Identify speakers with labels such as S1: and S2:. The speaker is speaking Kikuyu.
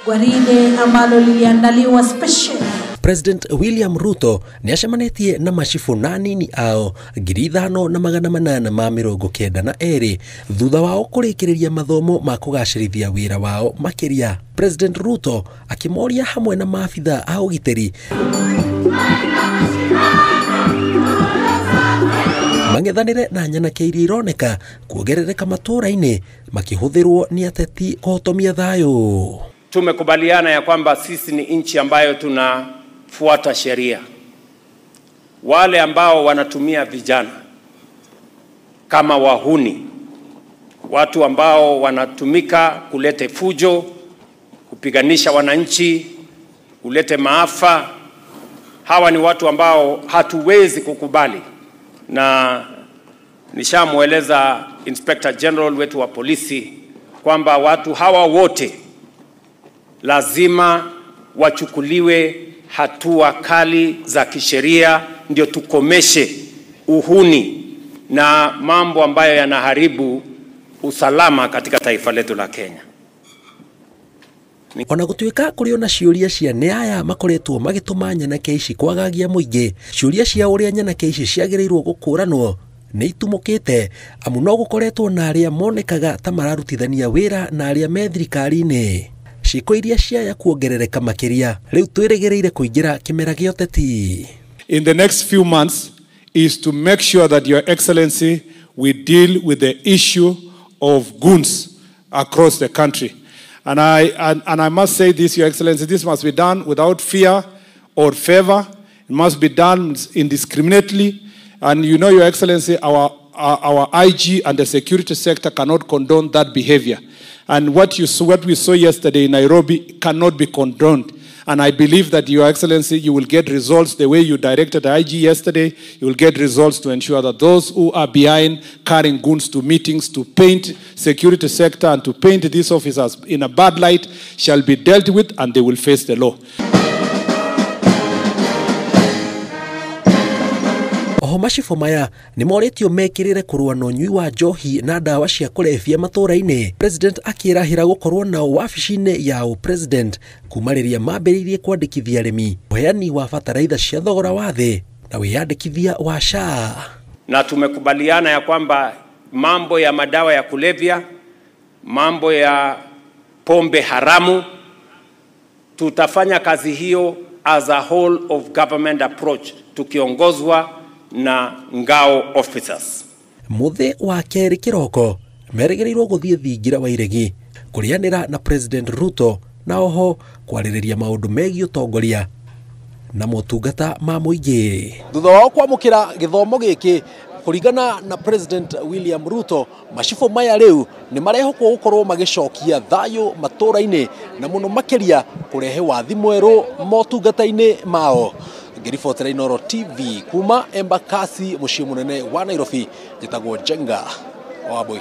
S1: Gwaride ambalo liliandaliwa special.
S2: President William Ruto nĩ acemanĩtie na macibũ na anini ao 5892 thutha wao kũrĩkĩrĩria mathomo ma kũgacĩrithia wĩra wao makĩria. President Ruto akĩmoria hamwe na maabitha a ũgitĩri mang'ethanĩre na nyanake iria ironeka kuongerereka matũũra-inĩ makĩhũthĩrwo nĩ ateti kũhotomia thayũ.
S3: Tumekubaliana ya kwamba sisi ni nchi ambayo tunafuata sheria. Wale ambao wanatumia vijana kama wahuni, watu ambao wanatumika kulete fujo, kupiganisha wananchi, kulete maafa, hawa ni watu ambao hatuwezi kukubali. Na nishamueleza Inspector General wetu wa polisi kwamba watu hawa wote lazima wachukuliwe hatua kali za kisheria, ndio tukomeshe uhuni na mambo ambayo yanaharibu usalama katika taifa letu la Kenya.
S2: Ona gũtuĩka kũrĩ ona ciũria cia nĩ aya makoretwo magĩtũma nyanake ici kwagagia mũingĩ, ciũria cia ũrĩa nyanake ici ciagĩrĩirwo gũkũranwo nĩ itumũkĩte, amu no gũkoretwo na arĩa monekaga ta mararutithania wĩra na arĩa me thirikari-inĩ. Ciĩko iria ciaya kuongerereka makĩria rĩu twĩrĩgĩrĩire kũingĩra kĩmera gĩa ũteti.
S4: In the next few months is to make sure that, Your Excellency, we deal with the issue of goons across the country. And I must say this, Your Excellency, this must be done without fear or favor. It must be done indiscriminately. And you know, Your Excellency, our IG and the security sector cannot condone that behavior. And what we saw yesterday in Nairobi cannot be condoned. And I believe that, Your Excellency, you will get results the way you directed the IG yesterday. You will get results to ensure that those who are behind carrying guns to meetings to paint security sector and to paint these officers in a bad light shall be dealt with, and they will face the law.
S2: Oho macibũ maya nĩ morĩtio mekĩrĩre kũrũa na ũnyui wa njohi na ndawa cia kũrebia matũũra-inĩ. President akĩrahĩra gũkorwo nao wabici-inĩ ya ũpresident kuma rĩrĩa mambĩrĩirie kwandĩkithia arĩmi, ũheani wa bataraitha cia thogora wa thĩ na wĩyandĩkithia wa SHA.
S3: Na tumekubaliana ya kwamba mambo ya madawa ya kulevya, mambo ya pombe haramu, tutafanya kazi hiyo as a whole of government approach tukiongozwa na ngao officers.
S2: Mũthĩ wa kerĩ kĩroko merĩgĩrĩirwo gũthiĩ thingira wa iregi kũrĩanĩra na President Ruto na oho kwarĩrĩria maũndũ megiĩ ũtongoria na motungata ma mũingĩ.
S5: Thutha wao kwamũkĩra gĩthomo gĩkĩ kũringana na President William Ruto, macibũ maya rĩu nĩ marehokwo gũkorwo magĩcokia thayũ matũũra-inĩ na mũno makĩria kũrehe wathi mwerũ motungata-inĩ mao. Ngĩribotera Inooro TV kuma Embakasi, mũciĩ mũnene wa Nairobi, njĩtagwo Njenga Wambui.